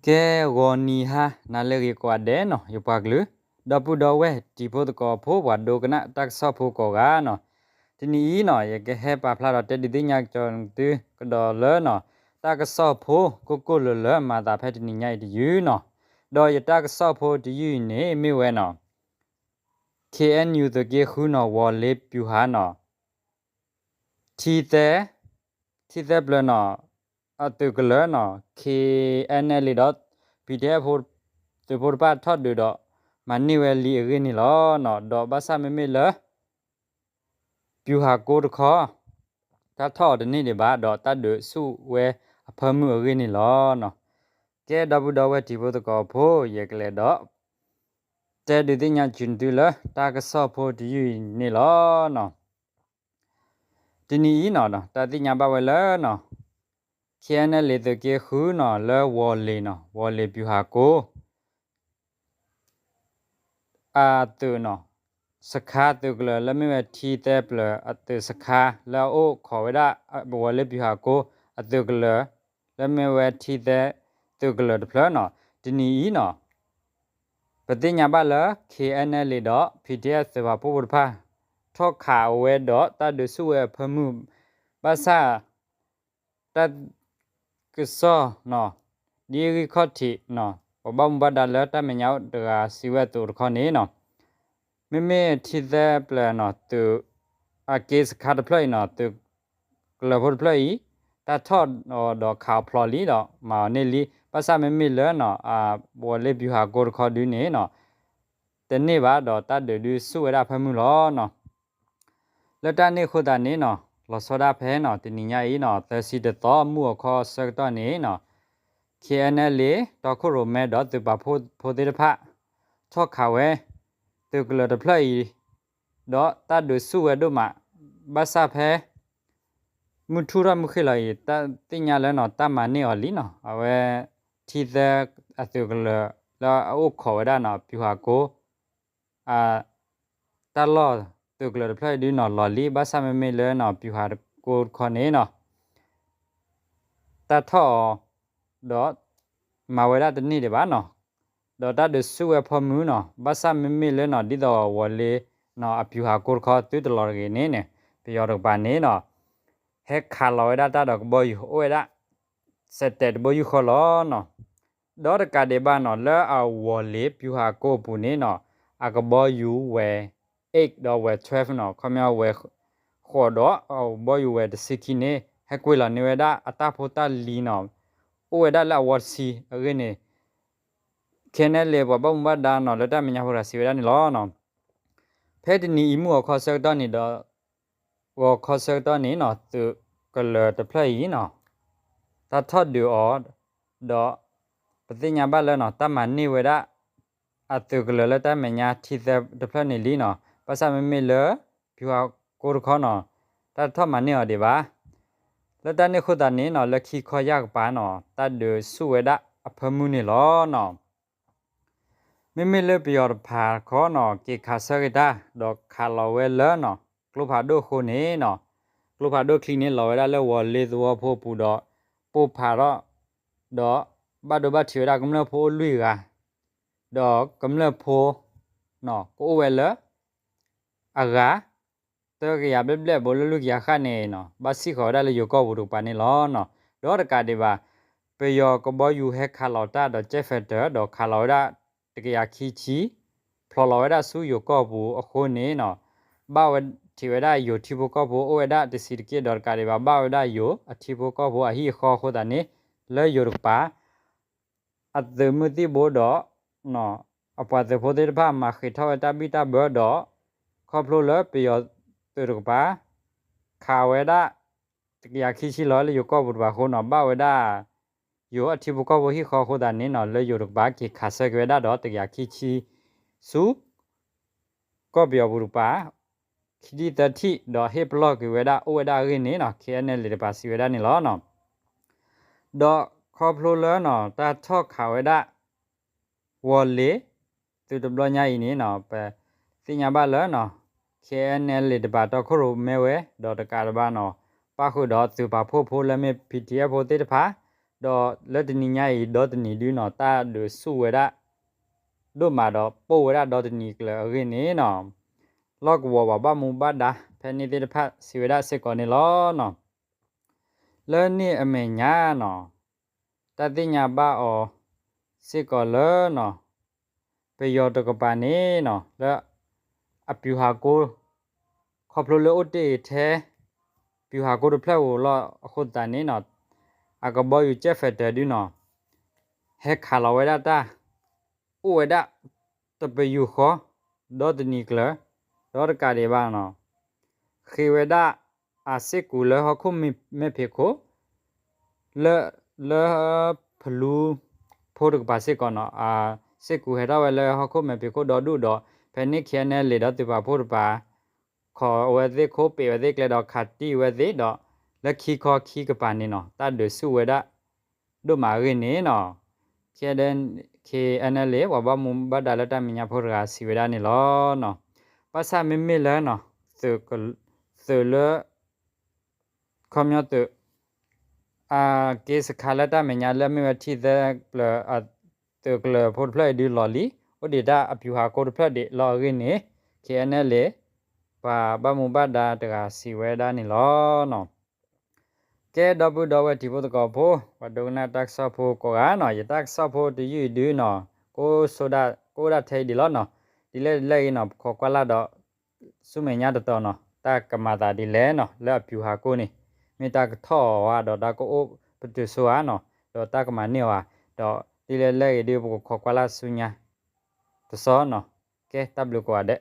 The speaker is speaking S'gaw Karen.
ကဲ ဂီၤနံၤဟါနၤလၢအဂ့ၤကိးဂၤဒဲးနီၤ ယပှၤကလုာ် ဒီပုၢ်ဒီဝဲၢ်တံၤဖိသကိးဖိ ပှၤဒိကနၣ်တၢ်ကစီၣ်ဖိကိးဂၤနီၤ, တနံၤအံၤနီၤ ယကဟဲပာ်ဖျါဒီးတဲဒုးသ့ၣ်ညါက့ၤသုကဒီးလၢနီၤ တၢ်ကစီၣ်ဖိကိၢ်ကိၢ်လၢၤလၢၤ မၤသးဖဲတနံၤညါအံၤတယုၢ်နီၤ, ဒီးယတၢ်ကစီၣ်ဖိတယုၢ်အံၤန့ၣ် မ့ၢ်ဝဲနီၤ ခ့ၣ်အဲၣ်ယူၣ် သုးက့ဃုနီၤ ဝီၤလ့ၤပျူၤဟးနီၤ ထံသဲ, ထံသဲပျၢၤနီၤ အသုးကလၢၤနီၤ ခ့ၣ်အဲၣ်အဲလ်ဒီး ပံၤဒဲး သုးဖိတဖၣ်ထီၣ်ဒုးဒီး မၤန့ၢ်ဝဲလံအဂ့ၢ်န့ၣ်လီၤ. ဒီးဘၣ်ဆၣ်မ့မ့ၢ်လၢ ပျူၤဟးကိတခီ တၢ်ထီၣ်အီၤတန့ၢ်ဒံးဘၣ် ဒီးတၢ်ဒုးဆူၣ်ဝဲအဖၢမုၢ်အဂ့ၢ်န့ၣ်လီၤ. ကဲ ဒီပုၢ်ဒီဝဲၢ်တံၤဖိသကိးဖိ ယကလဲၤဒီး တဲဒုးသ့ၣ်ညါက့ၤသုလၢ တၢ်ကစီၣ်ဖိတယုၢ်အံၤန့ၣ်လီၤ. တနံၤအံၤနီၤ တၢ်သ့ၣ်ညါဘၣ်ဝဲလၢနီၤ ခ့ၣ်အဲၣ်အဲလ် သုးက့ဃုနီၤ လၢဝီၤလ့ၤနီၤ ဝီၤလ့ၤပျူၤဟးကိ အသုးနီၤ စခါသုးကလၢၤလၢမ့ၢ်ဝဲထံသဲပျၢၤအသုးစခါ လၢအအိၣ်ခိးဝဲဒၣ် ဝီၤလ့ၤပျူၤဟးကိ အသုးကလၢၤ လၢမ့ၢ်ဝဲထံသဲသုးကလၢၤတဖျၢၣ်နီၤ တနံၤအံၤနီၤ ပသ့ၣ်ညါဘၣ်လၢ ခ့ၣ်အဲၣ်အဲလ် ဒီး ပံၤဒဲး သုးပာ်ဖှိၣ်ဖိတဖၣ် ထီၣ်ခးဝဲဒီးတၢ်ဒုးဆူၣ်ဝဲအဖၢမုၢ် ဘၣ်ဆၣ် တၢ်ကစီၣ်နီၤ ဒ်အဂံၢ်ခီၣ်ထံးနီၤ ပှၤဘၣ်မူဘၣ်ဒါလၢတၢ်မဲာ်ညါတဂၤစံးဝဲအသိးတခီန့ၣ်နီၤ မ့မ့ၢ်ထံသဲပျၢၤနီၤ သုးအက့စခါတဖျၢၣ်အံၤနီၤ သုးကလၢၤဖိတဖျၢၣ်အံၤ တၢ်ထီၣ်ဒီးခးအီၤဖျိးလံဒီး မၤအီၤန့ၢ်လံ ဘၣ်ဆၣ်မ့မ့ၢ်လၢနီၤ ဝီၤလ့ၤပျူၤဟးကိတခီဒုန့ၣ်နီၤ တန့ၢ်ဘၣ်ဒီးတၢ်ဒုးဒုးဆူၣ်ဝဲဒၣ်ဖၢမုၢ်လီၤနီၤ လၢတၢ်န့ၣ်အဃိသတးန့ၣ်နီၤ လီၤဆီဒၣ်ဖဲနီၤ တနံၤညါအံၤနီၤ သၢဆံတသီ မုၢ်အီၤခီဆၢကတီၢ်န့ၣ်နီၤ ခ့ၣ်အဲၣ်အဲလ် တီခိၣ်ရိၣ်မဲဒီးသုးပာ်ဖှိၣ်ဖိသ့ၣ်တဖၣ် ထီၣ်ခးဝဲ သုးကလၢၤတဖျၢၣ်အံၤ ဒီးတၢ်ဒုးဆူၣ်ဝဲဒိၣ်မး ဘၣ်ဆၣ်ဖဲ မုၢ်ထူၣ်ထီၣ်မုၢ်ဃ့ၢ်လီၤအံၤ တၢ်သ့ၣ်ညါလၢနီၤ တၢ်မၤန့ၢ်အီၤလံနီၤ အဝဲ ထံသဲအသုးကလၢၤ လၢအအိၣ်ခိးဝဲဒၣ်နီၤ ပျူၤဟးကိ အ တၢ်လီၢ်သုးကလၢၤတဖျၢၣ်အံၤဒုနီၤ လီၤလံ ဘၣ်ဆၣ်မ့မ့ၢ်လၢနီၤ ပျူၤဟးကိတခီန့ၣ်နီၤ တၢ်ထီၣ်အီၤ ဒီး မၤဝဲဒၣ်တန့ၢ်ဒံးဘၣ်နီၤ ဒီးတၢ်ဒုးဆူၣ်ဝဲဖၢမုၢ်နီၤ ဘၣ်ဆၣ်မ့မ့ၢ်လၢနီၤ ဒ်သိးဝီၤလ့ၤနီၤ အပျူၤဟးကိတခီသုတလီၤတဂ့ၤန့ၣ်န့ၣ် ပယီၤတကပၤန့ၣ်နီၤ ဟဲခးလီၤဝဲဒၣ်တၢ်ဒီးကဘီယူၤ အိၣ်ဝဲဒၣ် စဲးတဲးတဘိယူၢ်ဃီလီၤနီၤ ဒီးတကးဒံးဘၣ်နီၤ လၢအဝီၤလ့ၤပျူၤဟးကိအပူၤန့ၣ်နီၤ အကဘီယူၤဝဲ eight ဒီးဝဲ twelve နီၤ ခီပညီဝဲ ဃိးဒီးအကဘီယူၤဝဲတဆံခံန့ၣ် ဟဲကွံာ်လီၤန့ၢ်ဝဲဒၣ်အတၢ်ဖိတၢ်လံၤနီၤ အိၣ်ဝဲဒၣ်လၢအဝီတဆံအဂ့ၢ်န့ၣ် ခ့ၣ်အဲၣ်အဲလ် ပှၤဘၣ်မူဘၣ်ဒါနီၤ လၢတၢ်မဲာ်ညါဖိတဂၤစံးဝဲဒၣ်န့ၣ်လီၤနီၤ ဖဲတနံၤအံၤမုၢ်အီၤခီဆၢကတီၢ်န့ၣ်ဒီး ဂီၤခီဆၢကတီၢ်န့ၣ်နီၤ သုးကလၢၤတဖျၢၣ်အံၤနီၤ တၢ်ထီၣ်ဒုးအီၤ ဒီး ပသ့ၣ်ညါဘၣ်လၢနီၤ တၢ်မၤန့ၢ်ဝဲဒၣ် အသုးကလၢၤလၢတၢ်မဲာ်ညါထံသဲတဖျၢၣ်န့ၣ်လံနီၤ ဘၣ်ဆၣ်မ့မ့ၢ်လၢ ပျူၤဟးကိတခီနီၤ တၢ်တထီၣ်မၤန့ၢ်အီၤဒံးဘၣ် လၢတၢ်န့ၣ်အဃိသတးန့ၣ်နီၤ လၢခံခီယၢ်ကပၤနီၤ တၢ်ဒုးဆူၣ်ဝဲဒၣ်အဖၢမုၢ်န့ၣ်လီၤနီၤ မ့မ့ၢ်လၢပယီၤတဖၣ်ခီနီၤ က့ၤခးဆၢက့ၤတၢ် ဒီးခးလီၤဝဲလၢနီၤ ကျိဖးဒိၣ်အဃိန့ၣ်နီၤ ကျိဖးဒိၣ်ချံန့ၣ် လီၤဝဲဒၣ်လၢဝီၤလ့ၤသဝီဖိအပူၤဒီး ပိၢ်ဖးထီၣ် ဒီးဘၣ်ဒိဘၣ်ထံးဝဲဒၣ်ကမျၢၢ်ဖိအိၣ်လွံၢ်ဂၤ ဒီးကမျၢၢ်ဖိ ကအိၣ်ဝဲလၢ အဂၤ တကယၤဘျဲၣ်ဘျဲၣ်ဘိလၢလွံၢ်ကယၤဃၣ်န့ၣ်နီၤ ဘၣ်စံၣ်ဃီၤဝဲဒၣ်လၢယိၤကီၢ်ပူၤတကပၤန့ၣ်လီၤနီၤ ဒီးတကးဒံးဘၣ် ပယီၤကဘီယူၤဟဲခးလီၤတၢ်ဒီး jet fighter ဒီးခးလီၤဝဲဒၣ်တကယၤခံဆံ ဖျိးလီၤဝဲဒၣ်ဆူယိၤကီၢ်ပူၤအဃိန့ၣ်နီၤ ဘၣ်ဝဲထံးဝဲဒၣ်ယိၤထံဖိကီၢ်ဖိအိၣ်ဝဲဒၣ်တဆံးတက့ၢ် ဒီးတကးဒံးဘၣ် ဘၣ်ဝဲဒၣ်ယိၤအထံဖိကီၢ်ဖိအဟံၣ်အဃီအဃိသတးန့ၣ် လၢယိၤတကပၤ အသုးမုၢ်သံၣ်ဘိဒီး အပှၤသုးဖိသ့ၣ်တဖၣ်မၤဃ့းထီၣ်ဝဲတၢ်ဘံၣ်တၢ်ဘၢဒီး ခီဖျိလၢပယီၤသုးတကပၤ ခးဝဲဒၣ် တကယၤခံဆံလီၤလၢယိၤကီၢ်ပူၤတဖၣ်အဃိနီၤ ဘၣ်ဝဲဒၣ် ယိၤအထံဖိကီၢ်ဖိဟံၣ်ဃီအဃိသတးန့ၣ်နီၤ လၢယိၤတကပၤက့ၤခးဆၢက့ၤဝဲဒၣ်ဒီးတကယၤခံဆံ ဆူ ကီၢ်ပယီၤပူၤတကပၤ ခံထံၣ်သၢထံၣ် ဒီးဟ့ၣ်ပလီၢ်က့ၤဝဲဒၣ်အိၣ်ဝဲဒၣ်အဂ့ၢ်န့ၣ်နီၤ ခ့ၣ်အဲၣ်အဲလ်တကပၤစံးဝဲဒၣ်န့ၣ်လီၤနီၤ ဒီးခီဖျိလၢနီၤ တၢ်ထီၣ်ခးဝဲဒၣ် ဝီၤလ့ၤ သုးတဘျီညါအံၤန့ၣ်နီၤ ပသ့ၣ်ညါဘၣ်လၢနီၤ ခ့ၣ်အဲၣ်အဲလ်တကပၤတီခိၣ်ရိၣ်မဲဝဲ ဒီးတကးဒံးဘၣ်နီၤ ပၣ်ဃုာ်ဒီးသုးပာ်ဖှိၣ်ဖိလၢမ့ၢ် ပီၣ်ထံၣ်အဲၣ်ဖိသ့ၣ်တဖၣ် ဒီးလၢတနံၤညါအံၤ ဒီတနံၤဒုနီၤ တၢ်ဒုးဆူၣ်ဝဲဒၣ် ဒိၣ်မးဒီးပိၢ်ဝဲဒၣ်ဒီတနံၤကျၢၤအဂ့ၢ်န့ၣ်နီၤ, လီၢ်ကဝီၤပှၤဘၣ်မူဘၣ်ဒါ ဖဲန့ၣ်သ့ၣ်တဖၣ်စံးဝဲဒၣ်စ့ၢ်ကီးန့ၣ်လီၤနီၤ. လၢန့ၣ်အမဲာ်ညါနီၤ, တၢ်သ့ၣ်ညါဘၣ်အီၤစ့ၢ်ကီးလၢနီၤ, ပယီၤတကပၤန့ၣ်နီၤ လၢအပျူၤဟးကိ ခီဖျိလၢအိၣ်တ့ၢ်ထဲ ပျူၤဟးကိတဖျၢၣ်ဧိၤလီၤအဃိသတးန့ၣ်နီၤ, အကဘီယူၤ jet fighter ဒုနီၤ, ဟဲခးလီၤဝဲဒၣ်တၢ် အိၣ်ဝဲဒၣ်တပယူာ်ဃီ ဒီတနံၤကျၢၤ ဒီတကးဒံးဘၣ်နီၤ, ဃ့ဝဲဒၣ်အစ့ၢ်ကီးလၢဟီၣ်ခိၣ်မဲာ်ဖံးခိၣ် လၢ လၢဖလူဖိတကပၤစ့ၢ်ကီးနီၤ, အစ့ၢ်ကီးဟဲထီၣ်ဝဲလၢဟီၣ်ခိၣ်မဲာ်ဖံးခိၣ်ဒီဒူၣ်ဒီး ဖဲန့ၣ် KNLA ဒီးသုးပာ်ဖှိၣ်တကပၤ ခိးအဝဲသ့ၣ်ခိၣ် ပ့းဝဲသ့ၣ်ကျဲဒီးခးတံၢ်ဝဲသ့ၣ်ဒီး လၢခံခီခံကပၤန့ၣ်နီၤ တၢ်ဒုးဆူၣ်ဝဲဒၣ် ဒိၣ်မးအဂ့ၢ်န့ၣ်နီၤ, KNLA ပှၤဘၣ်မူဘၣ်ဒါလၢတၢ်မဲာ်ညါဖိတဂၤစံးဝဲဒၣ်န့ၣ်လီၤနီၤ. ဘၣ်ဆၣ်မ့မ့ၢ်လၢနီၤ သုးလၢ ခီပညီသုး အက့စခါလၢတၢ်မဲာ်ညါလၢအမ့ၢ်ဝဲထံသၢပျၢၤ သုးကလၢၤဖိတဖျၢၣ်အံၤဒုးလီၤလံ, အိၣ်ဒံးတၢ်အပျူၤဟးကိတဖျၢၣ်ဒံးလီၤအဂ့ၢ်န့ၣ် KNLA ပှၤဘၣ်မူဘၣ်ဒါတဂၤစံးဝဲဒၣ်န့ၣ်လီၤနီၤ. ကဲ ဒီပုၢ်ဒီဝဲၢ်တံၤဖိသကိးဖိ ပှၤဒိကနၣ်တၢ်ကစီၣ်ဖိကိးဂၤနီၤ, ယတၢ်ကစီၣ်ဖိတယုၢ်အံၤဒုနီၤ ကအိၣ်ဒၣ်ထဲအံၤဒံးလီၤနီၤ. ဒ်လဲၣ်ဒ်လဲၣ်ဂ့ၤနီၤ ပခိးကွၢ်လၢ်ဒီး ဆူမဲာ်ညါတတီၤနီၤ တၢ်ကမၤသးဒ်လဲၣ်နီၤ လၢအပျူၤဟးကိန့ၣ် မ့ၢ်တၢ်ကထီၣ်အီၤဧါ ဒီးတၢ်ကအိၣ်ပတုာ်ဆိဧါနီၤ ဒီးတၢ်ကမၤန့ၢ်အီၤဧါ, ဒီးဒ်လဲၣ်ဒ်လဲၣ်ဂ့ၤဒု ပကခိးကွၢ်လၢ်ဆူညါ တစီၢ်နီၤ. ကဲ တၢ်ဘျုးကိးဂၤဒဲး.